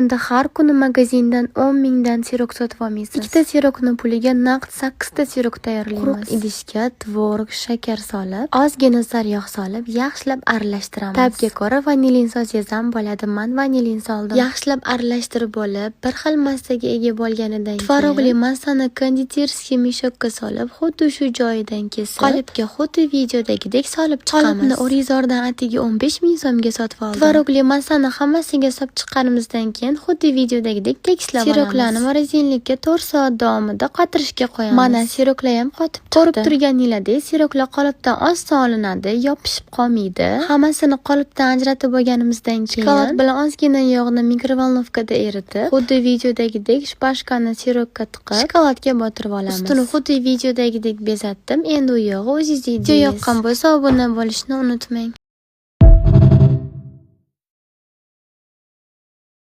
Endi har kuni magazindan 10 mingdan сироп sotib olmaysiz. Ikkita сироп ni puliga naqd sakkizta сироп tayyorlaymiz. Quruq idishga tvorog, shakar solib, ozgina sariyog' solib, yaxshilab aralashtiramiz. Ta'bga ko'ra vanilin solsangiz ham bo'ladi. Man vanilin soldim. Yaxshilab aralashtirib olib, bir xil massaga ega bo'lganidan keyin tvorogli massani кондитерский мешок ka solib, xuddi shu joyidan kesib, qolipga xuddi videodagidek solib chiqamiz. Qolipni O'rizordan atigi 15 ming so'mga sotib oldim. Tvorogli massani hammasiga solib chiqqanimizdan keyin xuddi videodagidek tekislab olamiz. Сироп larni морозильник ka 4 soat davomida qotirishga qo'yamiz. Mana, сироп lar ham qotib chiqdi. Ko'rib turganingizdek, сироп lar qolipdan oson olinadi, yopishib qolmaydi. Hammasini qolipdan ajratib olganimizdan keyin shokolad bilan ozgina yog'ni микроволновка da eritib, xuddi videodagidek шпажка ni сироп ka tiqib, shokoladga botirib olamiz. Ustini xuddi videodagidek bezatdim. Endi u yog'i o'zingiz. Video yoqqan bo'lsa, obuna bo'lishni unutmang.